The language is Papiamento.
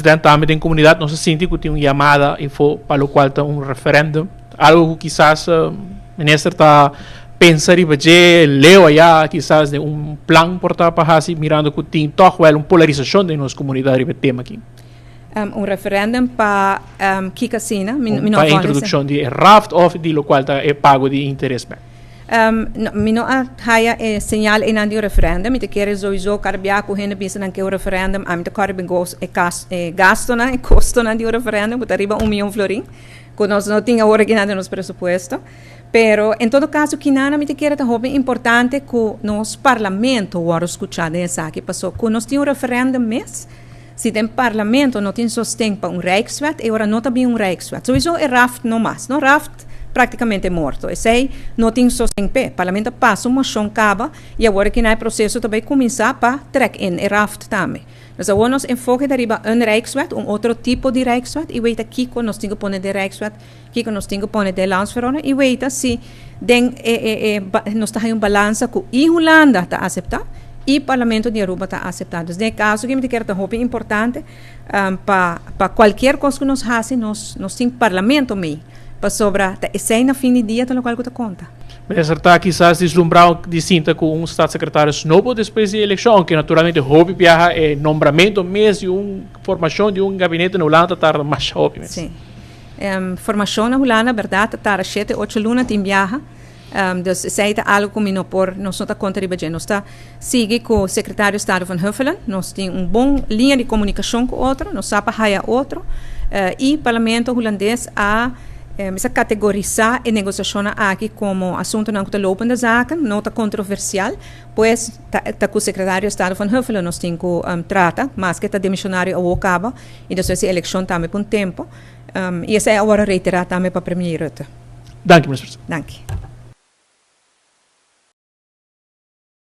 President, tambe den comunidad nos a sinti cu tin un yamada info pa locual ta un referendum, algo cu kisas minister ta pensa riba dje, leo aya kisas den un plan por ta pa haci mirando cu tin toch wel un polarisacion den nos comunidad riba e tema aki. Un referendum pa kiko asina? Mi no Pa introduccion di e raft of di locual ta e pago di interes bek. No, mi no a haya e señal einan di un referendum. Mi ta kere sowieso kada bia ku hende bisa nan ke un referendum, ami ta kòrda bin gos e kas e gastonan, e kostonan di un referendum ku ta riba un mion florin, ku nos no tin awor aki nan den nos presupuesto. Pero en todo kaso kinana mi ta kere ta hopi importante ku nos parlamento wòrdu skuchá den esaki, paso ku nos tin un referendum mes, si den parlamento no tin sosten pa un Rijkswet, e ora no ta bin un Rijkswet. Sowieso e raft no mas, no? Raft praktikamente morto. Esei no tin sosten p'e. Parlamento a pasa un moshon kaba i awor aki na e proseso ta bai kuminsá pa trek in e raft tambe. Dus awor nos enfoke ta riba un Rijkswet, un otro tipo di Rijkswet i weta kiko nos tin ku pone den Rijkswet, kiko nos tin ku pone den Landsverordening i weta si den e e e nos ta haña un balansa ku i Hulanda ta aseptá i Parlamento di Aruba ta aseptá. Dus den e kaso aki mi ta kere ta hopi importante pa pa kualkier kos ku nos hasi nos nos tin Parlamento mei pasobra ta esei na fin di dia ta lokual ku ta konta. Minister ta kisas dislumbrá di sinta ku un staatssecretaris nobo despues di e elekshon, ounke naturalmente hopi biaha e nombramentu mes di un formashon di un gabinete na Hulanda ta tarda masha hopi mes. Sí. Formashon na Hulanda bèrdat ta tarda shete ocho luna tin biaha. Dus esei ta algu ku mi no por, nos no ta konta riba dje. Nos ta sigui ku Sekretario Estado Van Huffelen, nos tin un bon liña di komunikashon ku otro, nos sa pa haya otro i Parlamento Hulandes a mester kategorisá e negosiashonnan aki komo asuntunan ku ta lopende zaken, no ta kontroversial. Pues ta ku Sekretario Estado Van Huffelen nos tin ku trata, maske ta demishonario awor kaba i despues di elekshon tambe pa un tempu. I esei a wòrdu reiterá tambe pa Premier Rutte. Danki, Minister. Danki.